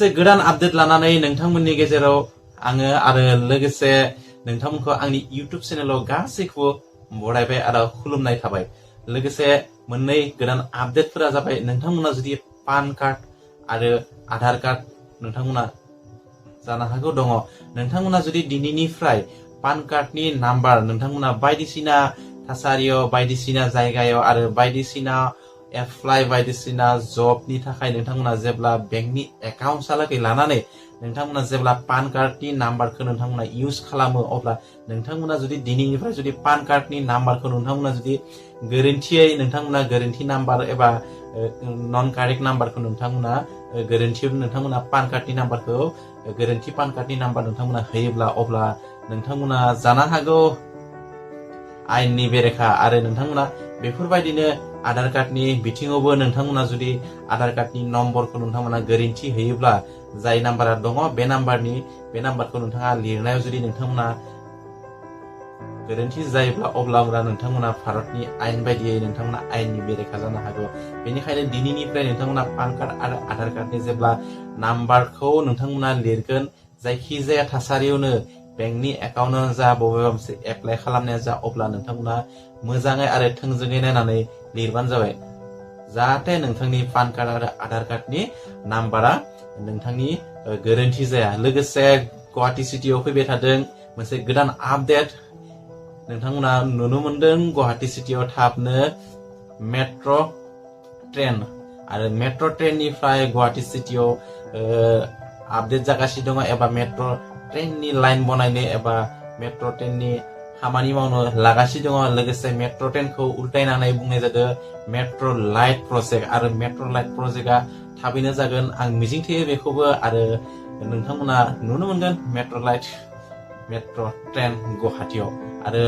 लोगोसे गोदान आपडेट लानानै नोंथांमोननि गेजेराव आङो आरो लोगोसे नोंथांमोनखौ आंनि YouTube चेनेलाव गासैखौबो बरायबाय आरो खुलुमनाय थाबाय। लोगोसे मोननै गोदान आपडेटफोरा जाबाय नोंथांमोना जुदि पान कार्ड आरो आधार कार्ड नोंथांमोना जानो हागौ दङ। नोंथांमोना जुदि दिनैनिफ्राय पान कार्डनि नाम्बार नोंथांमोना बायदिसिना थासारियाव बायदिसिना जायगायाव आरो बायदिसिना एप्लाइ बायदिसिना जबनि थाखाय नोंथांमोना जेब्ला बेंकनि एकाउन्टसालागै लानानै नोंथांमोना जेब्ला पान कार्डनि नाम्बारखौ नोंथांमोना इउज खालामो अब्ला नोंथांमोना जुदि दिनैनिफ्राय जुदि पान कार्डनि नाम्बारखौ नोंथांमोना जुदि गोरोन्थियै नोंथांमोना गोरोन्थि नाम्बार एबा नन कारेक्ट नाम्बारखौ नोंथांमोना गोरोन्थियाव नोंथांमोना पान कार्डनि नाम्बारखौ गोरोन्थि पान कार्डनि नाम्बार नोंथांमोना होयोब्ला अब्ला नोंथांमोना जानो हागौ आयेननि बेरेखा आरो नोंथांमोना बेफोरबायदिनो आधार कार्डनि बिथिङावबो नोंथांमोना जुदि आधार कार्डनि नम्बरखौ नोंथांमोना गोरोन्थि होयोब्ला जाय नाम्बारा दङ बे नाम्बारखौ नोंथाङा लिरनायाव जुदि नोंथांमोना गोरोन्थि जायोब्ला अब्ला नोंथांमोना भारतनि आयेन बायदियै नोंथांमोना आयेननि बेरेखा जानो हागौ। बेनिखायनो दिनैनिफ्राय नोंथांमोना पान कार्ड आरो आधार कार्डनि जेब्ला नाम्बारखौ नोंथांमोना लिरगोन जायखिजाया थासारियावनो बेंकनि एकाउन्टआनो जा बबेबा मोनसे एप्लाइ खालामनाया जा अब्ला नोंथांमोना मोजाङै आरो थोंजोङै नायनानै लिरबानो जाबाय जाहाथे नोंथांनि पान कार्ड आरो आधार कार्डनि नाम्बारा नोंथांनि गोरोन्थि जाया। लोगोसे गुवाहाटी सिटियाव फैबाय थादों मोनसे गोदान आपडेट नोंथांमोना नुनो मोनदों गुवाहाटी सिटियाव थाबनो मेट्र' ट्रेन आरो मेट्र' ट्रेननिफ्राय गुवाहाटी सिटियाव आपडेट जागासिनो दङ एबा मेट्र' ट्रेननि लाइन बनायनो एबा मेट्र' ट्रेननि खामानि मावनो लागासिनो दङ। लोगोसे मेट्र' ट्रेनखौ उल्टायनानै बुंनाय जादों मेट्र' लाइट प्रजेक्ट आरो मेट्र' लाइट प्रजेक्टआ थाबैनो जागोन। आं मिजिंथियो बेखौबो आरो नोंथांमोना नुनो मोनगोन मेट्र' ट्रेन गुवाहाटीयाव आरो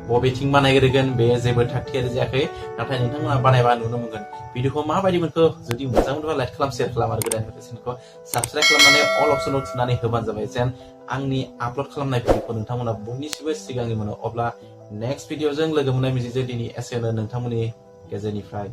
बबेथिं बानायग्रोगोन बे जेबो थागथियारि जायाखै नाथाय नोंथांमोना बानायबा नुनो मोनगोन। भिडिअखौ माबायदि मोनखो जुदि मोजां मोनोबा लाइक खालाम शेयार खालाम आरो गोदान नोटिफिकेसनखौ साबस्क्राइब खालामनानै अल अपसनाव थुनानै होबानो जाबाय जेन आंनि आपल'ड खालामनाय भिडिअखौ नोंथांमोना बयनिसिमबो सिगांनि मोनो। अब्ला नेक्स्ट भिडिअजों लोगो मोननाय मिजिंजों दिनै एसेनो नोंथांमोननि गेजेरनिफ्राय